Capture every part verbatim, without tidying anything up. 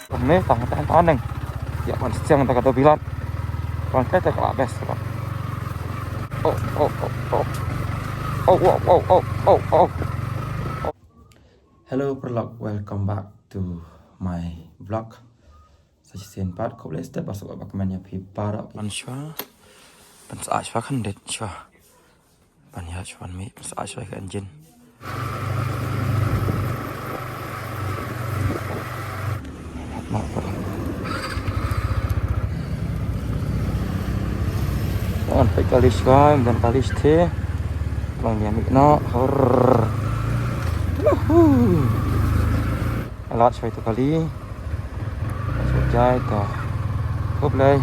Tang ne, tang, tang, tang, neng. Ïa, ban siang ta ka do bilat. Ban kata ka best ba. Oh, oh, oh, oh. Oh, oh, oh, oh, oh, oh. Hello, paralok, welcome back to my vlog. Sa shisien pat, khublei step ba suk ba kmen ïa phi baroh. Ban shwa. Ban sa shwa kan det shwa. Ban ïa shwa ban mih, sa shwa ka engine. Ban peit kali shwa, ban kali shthe. Ban ïa mih noh. Woohoo. Alat shwa itu kali. Shwa jai to. Khublei.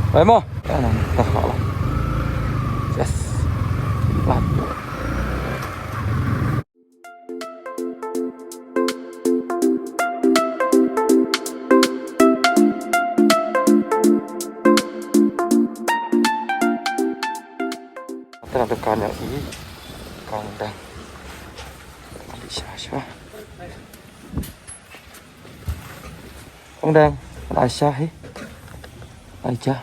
Baik mo. Yes. Lah. Tara dukan ïa i Kong Dang. Adi sha sha. Kong Dang, adi sha hi. Adi sha.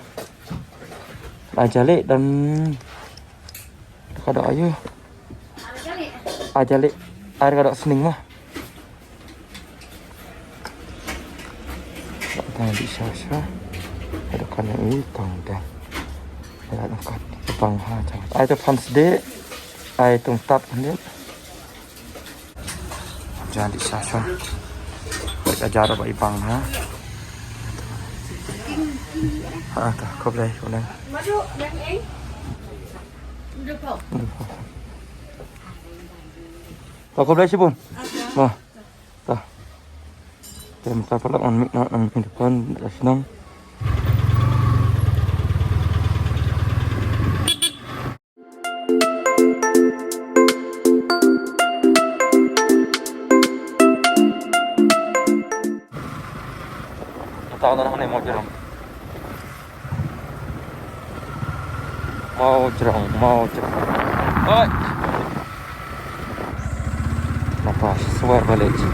Adi sha le dan. Ka dok ayu. Ai jalik. Ai ka dok sning mah. Dok tang di sha sha. Ai dok kan i tong dang. Ai dok kan i bang ha jang. Ai dok pan sde. Ai tung tap kan dia. Jan di sha sha. Ai ka jar ba i bang ha. Ha ta khublei khublei. Ta khublei shibun. Mo. Ta. Te mynta paralok ngan mih noh nang mih depan da shnong. Mynta ngan noh hangne mo jrong. Mawjrong, Mawjrong. Oi. Napa swer balik ji.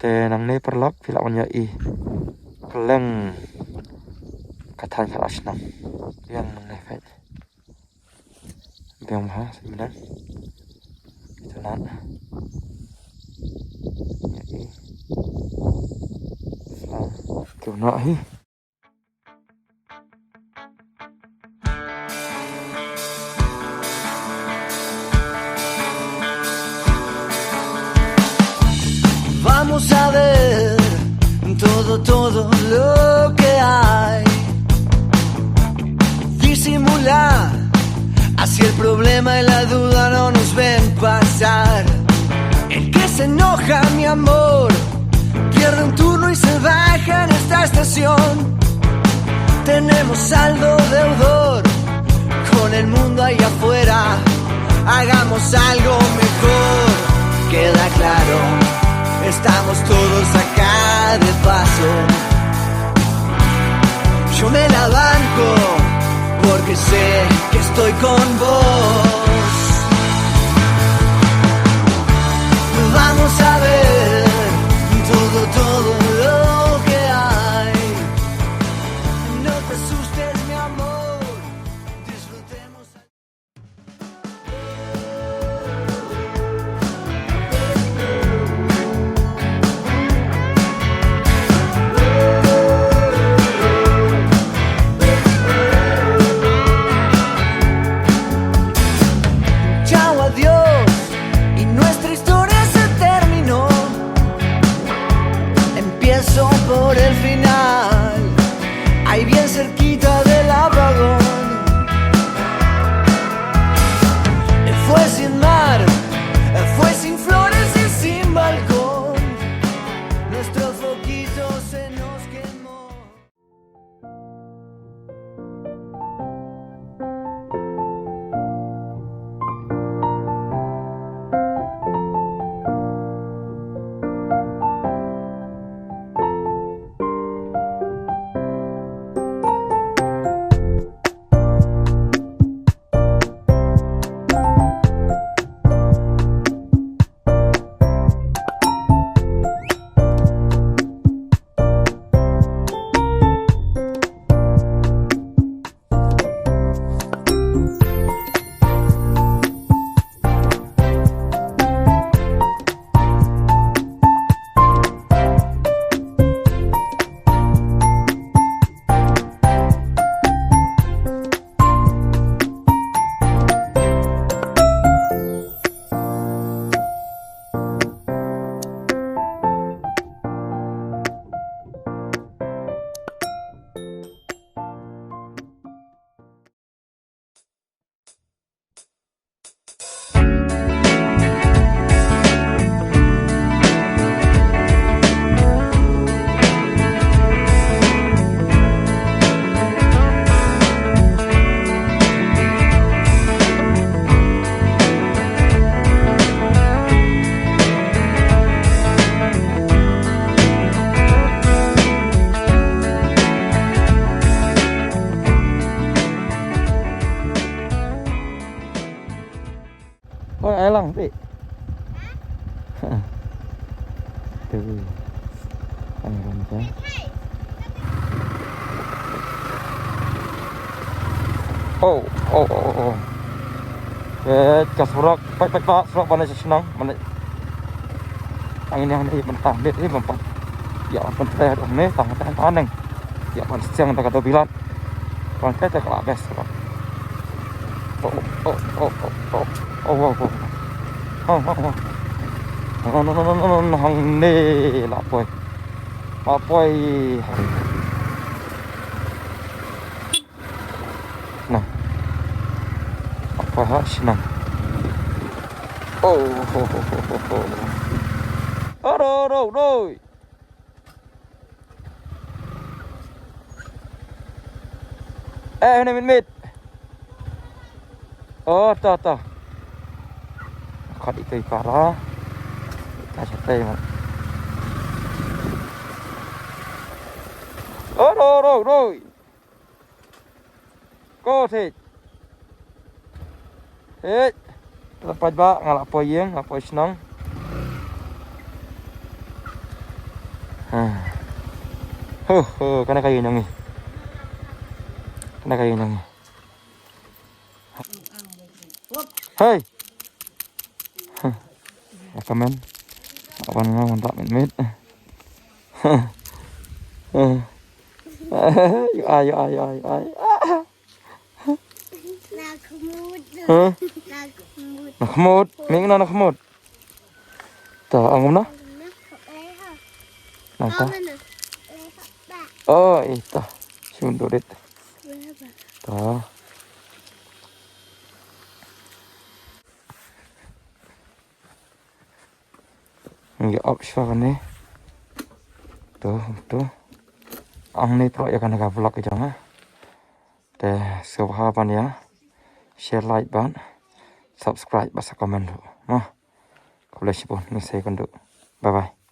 Te nangne paralok phi lah ban ïohi kylleng ka thaiñ khatar shnong. Ïa nangne peit. Biang bha sha ïa nang. Ito nat. Ïa i. Sa. Ito nat hi. Vamos a ver todo, todo lo que hay. Disimular Si el problema y la duda no nos ven pasar, el que se enoja, mi amor, pierde un turno y se baja en esta estación. Tenemos saldo deudor con el mundo allá afuera. Hagamos algo mejor. Queda claro, estamos todos acá de paso. Yo me la banco porque sé que estoy con vos. Vamos a ver todo, todo lo que hay. No te asustes, mi amor. Disfrutemos. Chao, adiós, y nuestra historia se terminó. Empiezo por el final, ahí bien cerquita del apagón. Fue sin mar, fue sin flores y sin balcón. Nuestro foquito se nos quemó. Oi, ai lang ti. Tu. Ai lang ti. Oh, oh, oh, oh. Eh, ka surok, pat, pat, pat, surok ban ïa shnong, ban ïa. Ang ini, ang ini, ban tang, dit, dit, ban pat. Ïa, ban tang, ne, tang, tang, tang, neng. Ïa, ban siang, tang, ka dobilat. Ban tang, tang, ka la best, surok. Oh, oh, oh, oh, oh. Oh, wow, wow. Oh, oh, oh. No, no, no, no, no, no, no, hang ne, la poi. La poi. Na. Apa ha shnong. Oh, ho, ho, ho, ho, ho. Aro, ro, roi. Eh, hynne mit mit. Oh, to, to. Khat itei para. Ita shatei mo. Oh, ro, ro, roi. Ko thik. Thik. Te pat ba nga la poi ïing, nga la poi shnong. Ha. Ho, ho, kane ka ïing jong ngi. Kane ka ïing jong ngi. Hey. Huh. Ya kamen. Awan nga wan rak mit mit. Huh. Yu ai, yu ai, yu ai, yu ai. Na khmut. Huh? Na khmut. Na khmut. Ming na na khmut. Ta, ang na. Na ta. Oh, ita. Sundut it. Ta. Ngi ïa op shuwa kane. To to. Ang ne pro ïa kane ka vlog ka jong nga. Te sngewbha ban ïa share, like bad subscribe bad sa comment ruh. Mo. Khublei shibun, ngi sa ïakynduh. Bye bye.